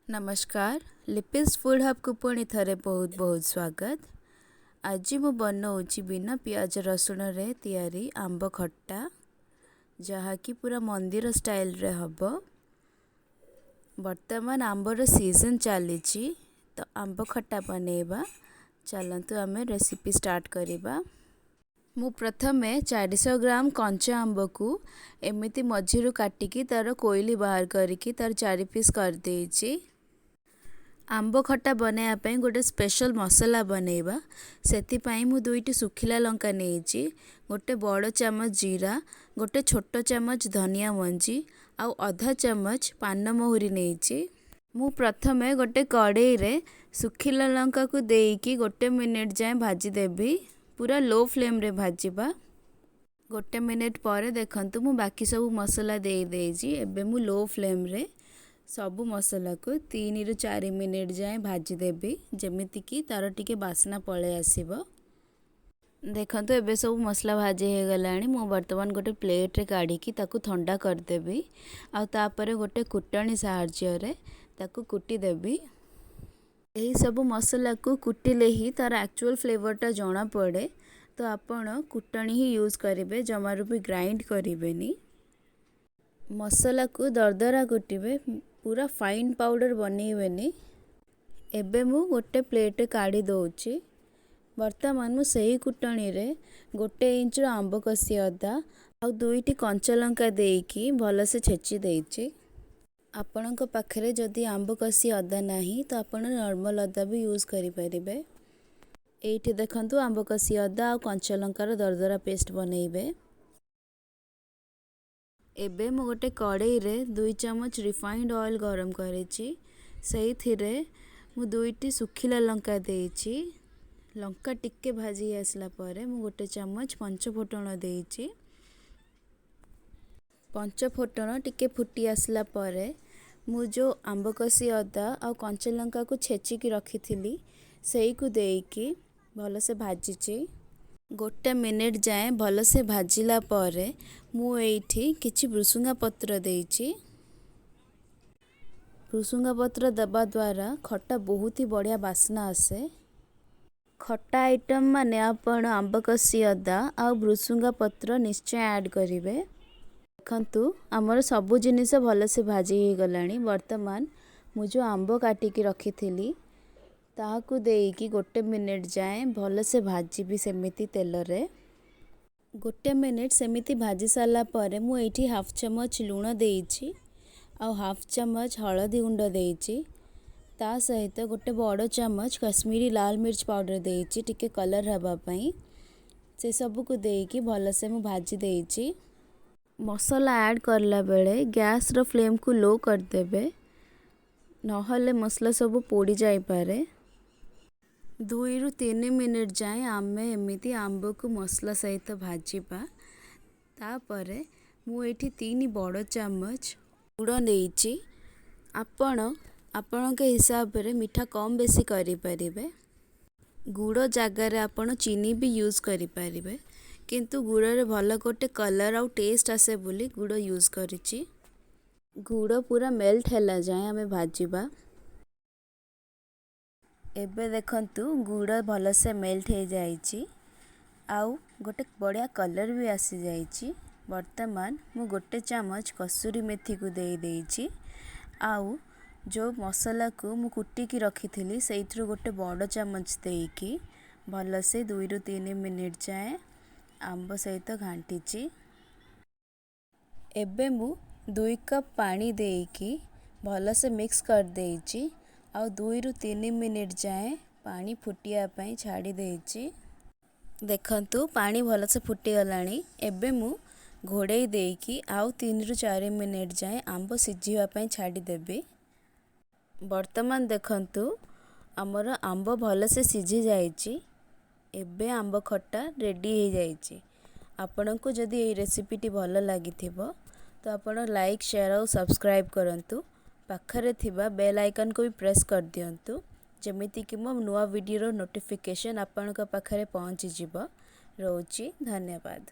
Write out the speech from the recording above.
ନମସ୍କାର, ଲିପିସ୍ ଫୁଡ଼୍ ହବ୍କୁ ପୁଣି ଥରେ ବହୁତ ବହୁତ ସ୍ୱାଗତ। ଆଜି ମୁଁ ବନଉଛି ବିନା ପିଆଜ ରସୁଣରେ ତିଆରି ଆମ୍ବ ଖଟା, ଯାହାକି ପୁରା ମନ୍ଦିର ଷ୍ଟାଇଲରେ ହେବ। ବର୍ତ୍ତମାନ ଆମ୍ବର ସିଜନ୍ ଚାଲିଛି, ତ ଆମ୍ବ ଖଟା ବନେଇବା। ଚାଲନ୍ତୁ ଆମେ ରେସିପି ଷ୍ଟାର୍ଟ କରିବା। ମୁଁ ପ୍ରଥମେ 400 ଗ୍ରାମ କଞ୍ଚା ଆମ୍ବକୁ ଏମିତି ମଝିରୁ କାଟିକି ତା'ର କୋଇଲି ବାହାର କରିକି ତା'ର 4 ପିସ୍ କରିଦେଇଛି। ଆମ୍ବ ଖଟା ବନାଇବା ପାଇଁ ଗୋଟେ ସ୍ପେଶାଲ ମସଲା ବନେଇବା। ସେଥିପାଇଁ ମୁଁ 2ଟି ଶୁଖିଲା ଲଙ୍କା ନେଇଛି, ଗୋଟେ ବଡ଼ ଚାମଚ ଜିରା, ଗୋଟେ ଛୋଟ ଚାମଚ ଧନିଆ ମଞ୍ଜି ଆଉ ଅଧା ଚାମଚ ପାନମହୁରି ନେଇଛି। ମୁଁ ପ୍ରଥମେ ଗୋଟେ କଡ଼େଇରେ ଶୁଖିଲା ଲଙ୍କାକୁ ଦେଇକି ଗୋଟେ ମିନିଟ୍ ଯାଏଁ ଭାଜିଦେବି। ପୁରା ଲୋ ଫ୍ଲେମ୍ରେ ଭାଜିବା। ଗୋଟେ ମିନିଟ୍ ପରେ ଦେଖନ୍ତୁ, ମୁଁ ବାକି ସବୁ ମସଲା ଦେଇଦେଇଛି। ଏବେ ମୁଁ ଲୋ ଫ୍ଲେମ୍ରେ ସବୁ ମସଲାକୁ 3ରୁ 4 ମିନିଟ୍ ଯାଏଁ ଭାଜିଦେବି, ଯେମିତିକି ତା'ର ଟିକେ ବାସ୍ନା ପଳେଇ ଆସିବ। ଦେଖନ୍ତୁ, ଏବେ ସବୁ ମସଲା ଭାଜି ହେଇଗଲାଣି। ମୁଁ ବର୍ତ୍ତମାନ ଗୋଟେ ପ୍ଲେଟ୍ରେ କାଢ଼ିକି ତାକୁ ଥଣ୍ଡା କରିଦେବି ଆଉ ତାପରେ ଗୋଟେ କୁଟଣୀ ସାହାଯ୍ୟରେ ତାକୁ କୁଟିଦେବି। ଏହିସବୁ ମସଲାକୁ କୁଟିଲେ ହିଁ ତା'ର ଆକ୍ଚୁଆଲ୍ ଫ୍ଲେଭରଟା ଜଣାପଡ଼େ, ତ ଆପଣ କୁଟଣୀ ହିଁ ୟୁଜ୍ କରିବେ, ଜମାରୁ ବି ଗ୍ରାଇଣ୍ଡ କରିବେନି। ମସଲାକୁ ଦରଦରା କୁଟିବେ, ପୁରା ଫାଇନ୍ ପାଉଡ଼ର ବନେଇବେନି। ଏବେ ମୁଁ ଗୋଟେ ପ୍ଲେଟ୍ରେ କାଢ଼ି ଦେଉଛି। ବର୍ତ୍ତମାନ ମୁଁ ସେହି କୁଟଣୀରେ ଗୋଟେ ଇଞ୍ଚର ଆମ୍ବ କଷି ଅଦା ଆଉ 2ଟି କଞ୍ଚା ଲଙ୍କା ଦେଇକି ଭଲସେ ଛେଚି ଦେଇଛି। ଆପଣଙ୍କ ପାଖରେ ଯଦି ଆମ୍ବ କଷି ଅଦା ନାହିଁ, ତ ଆପଣ ନର୍ମାଲ୍ ଅଦା ବି ୟୁଜ୍ କରିପାରିବେ। ଏଇଠି ଦେଖନ୍ତୁ, ଆମ୍ବ କଷି ଅଦା ଆଉ କଞ୍ଚା ଲଙ୍କାର ଦରଦରା ପେଷ୍ଟ ବନେଇବେ। ଏବେ ମୁଁ ଗୋଟେ କଡ଼େଇରେ 2 ଚାମଚ ରିଫାଇଣ୍ଡ ଅଏଲ୍ ଗରମ କରିଛି। ସେଇଥିରେ ମୁଁ 2ଟି ଶୁଖିଲା ଲଙ୍କା ଦେଇଛି। ଲଙ୍କା ଟିକେ ଭାଜି ଆସିଲା ପରେ ମୁଁ ଗୋଟେ ଚାମଚ ପଞ୍ଚଫୁଟଣ ଦେଇଛି। ପଞ୍ଚଫୁଟଣ ଟିକେ ଫୁଟି ଆସିଲା ପରେ ମୁଁ ଯେଉଁ ଆମ୍ବ କଷି ଅଦା ଆଉ କଞ୍ଚା ଲଙ୍କାକୁ ଛେଚିକି ରଖିଥିଲି, ସେଇକୁ ଦେଇକି ଭଲସେ ଭାଜିଛି। ଗୋଟେ ମିନିଟ୍ ଯାଏଁ ଭଲସେ ଭାଜିଲା ପରେ ମୁଁ ଏଇଠି କିଛି ଭୃସୁଙ୍ଗା ପତ୍ର ଦେଇଛି। ଭୃସୁଙ୍ଗା ପତ୍ର ଦେବା ଦ୍ୱାରା ଖଟା ବହୁତ ହି ବଢ଼ିଆ ବାସ୍ନା ଆସେ। ଖଟା ଆଇଟମ୍ ମାନେ ଆପଣ ଆମ୍ବ କଷି ଅଦା ଆଉ ଭୃସୁଙ୍ଗା ପତ୍ର ନିଶ୍ଚୟ ଆଡ଼୍ କରିବେ। ଦେଖନ୍ତୁ, ଆମର ସବୁ ଜିନିଷ ଭଲସେ ଭାଜି ହେଇଗଲାଣି। ବର୍ତ୍ତମାନ ମୁଁ ଯେଉଁ ଆମ୍ବ କାଟିକି ରଖିଥିଲି, ତାହାକୁ ଦେଇକି ଗୋଟେ ମିନିଟ୍ ଯାଏଁ ଭଲସେ ଭାଜିବି ସେମିତି ତେଲରେ। ଗୋଟେ ମିନିଟ୍ ସେମିତି ଭାଜି ସାରିଲା ପରେ ମୁଁ ଏଇଠି ହାଫ୍ ଚାମଚ ଲୁଣ ଦେଇଛି ଆଉ ହାଫ୍ ଚାମଚ ହଳଦୀ ଗୁଣ୍ଡ ଦେଇଛି। ତା ସହିତ ଗୋଟେ ବଡ଼ ଚାମଚ କାଶ୍ମୀରୀ ଲାଲ ମିର୍ଚ୍ଚ ପାଉଡ଼ର ଦେଇଛି, ଟିକେ କଲର୍ ହେବା ପାଇଁ। ସେସବୁକୁ ଦେଇକି ଭଲସେ ମୁଁ ଭାଜି ଦେଇଛି। ମସଲା ଆଡ଼୍ କଲା ବେଳେ ଗ୍ୟାସ୍ର ଫ୍ଲେମ୍କୁ ଲୋ କରିଦେବେ, ନହେଲେ ମସଲା ସବୁ ପୋଡ଼ି ଯାଇପାରେ। 2ରୁ 3 ମିନିଟ୍ ଯାଏଁ ଆମେ ଏମିତି ଆମ୍ବକୁ ମସଲା ସହିତ ଭାଜିବା। ତାପରେ ମୁଁ ଏଇଠି 3 ବଡ଼ ଚାମଚ ଗୁଡ଼ ନେଇଛି। ଆପଣ ଆପଣଙ୍କ ହିସାବରେ ମିଠା କମ୍ ବେଶୀ କରିପାରିବେ। ଗୁଡ଼ ଜାଗାରେ ଆପଣ ଚିନି ବି ୟୁଜ୍ କରିପାରିବେ, କିନ୍ତୁ ଗୁଡ଼ରେ ଭଲ ଗୋଟେ କଲର୍ ଆଉ ଟେଷ୍ଟ ଆସେ ବୋଲି ଗୁଡ଼ ୟୁଜ୍ କରିଛି। ଗୁଡ଼ ପୁରା ମେଲ୍ଟ ହେଲା ଯାଏଁ ଆମେ ଭାଜିବା। ଏବେ ଦେଖନ୍ତୁ, ଗୁଡ଼ ଭଲସେ ମେଲ୍ଟ ହେଇଯାଇଛି ଆଉ ଗୋଟେ ବଢ଼ିଆ କଲର୍ ବି ଆସିଯାଇଛି। ବର୍ତ୍ତମାନ ମୁଁ ଗୋଟେ ଚାମଚ କସୁରୀ ମେଥିକୁ ଦେଇଦେଇଛି ଆଉ ଯେଉଁ ମସଲାକୁ ମୁଁ କୁଟିକି ରଖିଥିଲି, ସେଇଥିରୁ ଗୋଟେ ବଡ଼ ଚାମଚ ଦେଇକି ଭଲସେ 2ରୁ 3 ମିନିଟ୍ ଯାଏଁ ଆମ୍ବ ସହିତ ଘାଣ୍ଟିଛି। ଏବେ ମୁଁ 2 କପ୍ ପାଣି ଦେଇକି ଭଲସେ ମିକ୍ସ କରିଦେଇଛି ଆଉ 2ରୁ 3 ମିନିଟ୍ ଯାଏଁ ପାଣି ଫୁଟିବା ପାଇଁ ଛାଡ଼ି ଦେଇଛି। ଦେଖନ୍ତୁ, ପାଣି ଭଲସେ ଫୁଟିଗଲାଣି। ଏବେ ମୁଁ ଘୋଡ଼େଇ ଦେଇକି ଆଉ 3ରୁ 4 ମିନିଟ୍ ଯାଏଁ ଆମ୍ବ ସିଝିବା ପାଇଁ ଛାଡ଼ିଦେବି। ବର୍ତ୍ତମାନ ଦେଖନ୍ତୁ, ଆମର ଆମ୍ବ ଭଲସେ ସିଝି ଯାଇଛି। ଏବେ ଆମ୍ବ ଖଟା ରେଡ଼ି ହେଇଯାଇଛି। ଆପଣଙ୍କୁ ଯଦି ଏଇ ରେସିପିଟି ଭଲ ଲାଗିଥିବ, ତ ଆପଣ ଲାଇକ୍, ସେୟାର ଆଉ ସବସ୍କ୍ରାଇବ୍ କରନ୍ତୁ। ପାଖରେ ଥିବା ବେଲ୍ ଆଇକନ୍କୁ ବି ପ୍ରେସ୍ କରିଦିଅନ୍ତୁ, ଯେମିତିକି ମୋ ନୂଆ ଭିଡ଼ିଓର ନୋଟିଫିକେସନ୍ ଆପଣଙ୍କ ପାଖରେ ପହଞ୍ଚିଯିବ। ରହୁଛି, ଧନ୍ୟବାଦ।